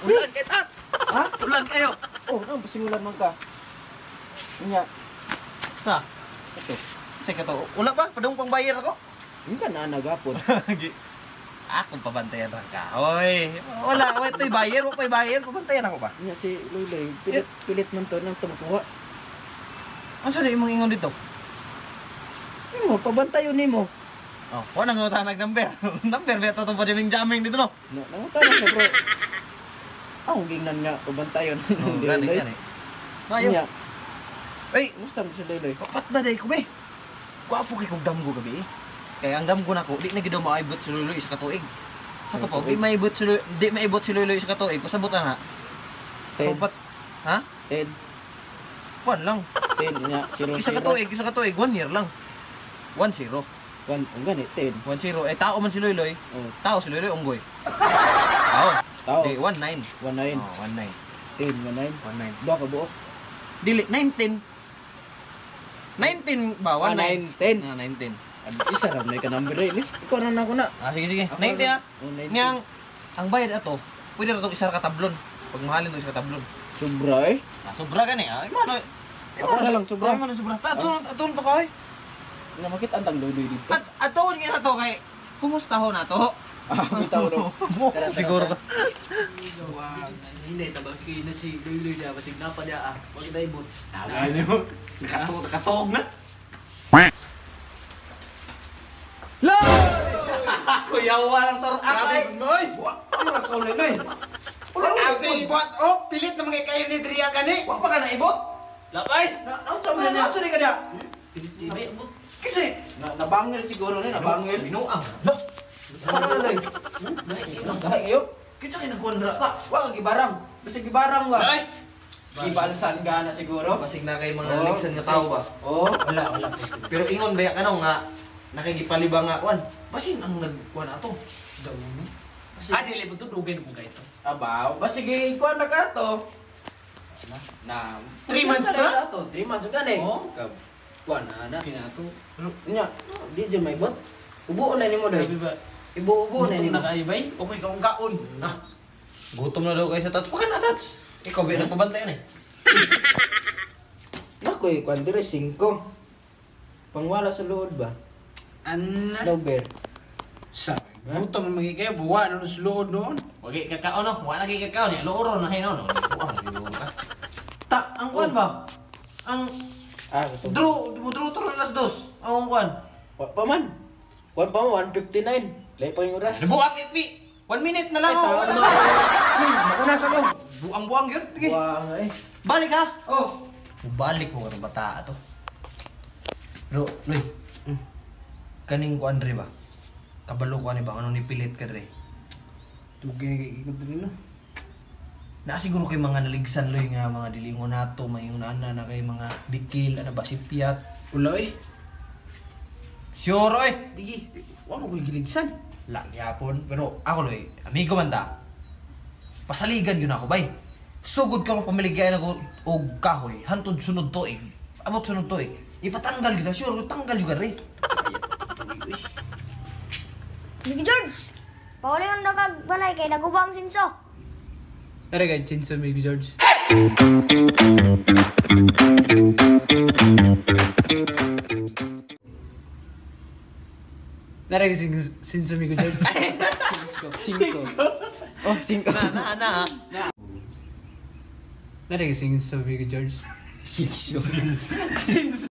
Ulan kay Tats. Ha? Ulan kayo. Oh, nang pasimulan man ka. Unya, Sa? Ito. Sa kato. Wala pa, padung pang bayar ako. Hindi ka na nagapon. Akong pabantayan ra ka. Hoy, wala, wala to'y bayar, wa pa'y bayar, pabantayan ako ba? Unya si Luloy, pilit, pilit man to nang tumukuha. Unsa na imong ingon dito? Imo, pabantayon nimo. Oh, wa nang ngutanag number. Number ba to pa jaming dito no? Na, nangutana siya bro. Ako gingnan nga, pabantayon. Oh, gani gani. Mayo. Unya, Ay, kumusta man si Luloy? papat na day ko be. Gwapo kay kog damgo gabi. Eh. Kaya ang damgo nako, di na gid maibot si Luloy sa katuig. Sa to po, di maibot si Luloy, di maibot si Luloy sa katuig, pasabot na. 10, Papat. Ha? 10, Kuan lang. 10, unya, 0, Isa ka tuig, isa ka tuig, 1 year lang. 1-0. 1, ang gani, 10. 1-0. Eh, tao man si Luloy. Oh, Tao si Luloy, unggoy. Tao. tao, Di, 1-9. 1, 9, Oh, 1-9. 10, 1, 9. 1-9. Duha ka buok. Dili, 19. 19 ba? Ah, 1-9. 9, 10. Ah, 19. Isa ra may ka number eh. List, ikaw na na ako na. Ah, sige, sige. Ako 19 na. ah. Oh, 19. Niyang, ang bayad ato, pwede na itong isa ka tablon. Pag mahalin ito isa ka tablon. Sobra eh. Ah, sobra gani ah. Imo na. Ako na lang, sobra. Imo na sobra. Ta, ato, ato to ka oy. Nga makita ang tang Luloy dito. At ato nga na to kay kumusta ho na to? Ah, bitaw ro. Tara, tara, Siguro ka. Hindi, tabas kayo na si Luloy na, basig na pa niya ah. Huwag na ibot. Ano? Nakatog, nakatog na. Lo! Kuyawa ng tor atay. Oy! Ano ka kaulay Loy? Ang sa ibot, oh, pilit na mga kayo ni Dria gani. Wa pa ka na ibot? Lapay. Naunsa Ano man na na? sa ka dia? Kinsa? Na nabangil siguro ni, nabangil. Binuang. Lo. Ano na Loy? Gahi kayo? Kinsa kay nagkuan ra ka? Wa ka gibarang. Basig gibarang wa. Ay! Gibalsan ka na siguro. Basig na kay mga Oo, ligsan nga tao ba? Oh, Wala, wala. Pero ingon ba ka nga nakigipaliba nga kuan. Basin ang nagkuan ato. Ah, dili mo to dugay na po kayo to. Abaw, basig kuan na ka to. Na 3 months na? To, 3 months gani. Oo. Kuan na na. Kinato. Nya, di dyan may bot. Ubuon na nimo doy. Grabe ba? Ibuo-ubo na Gutom nimo. na kayo bay? Okay ka kong kaon. Na. Gutom na daw kayo sa tats. Pakan na tats. Ikaw ba nagpabantay na eh. Nako eh, kuan dire 5. Pangwala sa luod ba? Anna. Snow bear. Sa, gutom na mga kayo, buwa na sa luod noon. Wagi kakao no, wala lagi kakao niya. Looro na hinon no. Buang siguro ka. Ta, ang kuan ba? Ang Ah, ito. draw, mo draw to alas dos. Ang kuan. Wa pa man. Kuan pa man 1:59. Lahi pa yung oras. Buang ipi. 1 minute na lang Ay, oh. tao Wala na. na. Mauna sa ko. Buang-buang yun. Sige. Buang eh. Balik ha. Oh. Balik mo katong bata ato. Pero, Luy. Kaning kuan dre ba? Kabalo ko ani ba ano ni pilit ka dre? Dugay na kayo ikot rin no. Na siguro kay mga naligsan loy nga mga dilingon nato, may ana na kay mga bikil, ana ba sipiat. Wala eh. Sure oy. Digi, wa mo ko'y giligsan. La gyapon, pero ako loy, amigo man ta. Pasaligan yun ako bay. Sugod ka pamiligay na ko og kahoy, hantod sunod tuig. Abot sunod tuig. Ipatanggal gyud sure tanggal gyud re. Big George, pauli yung nagagbanay kay nagubang sinso. Tara kay Chinson, maybe George. Nara kay Sinso Migo George. 5. Oh, 5. Na na na. Nara kay Sinso Migo George. Six.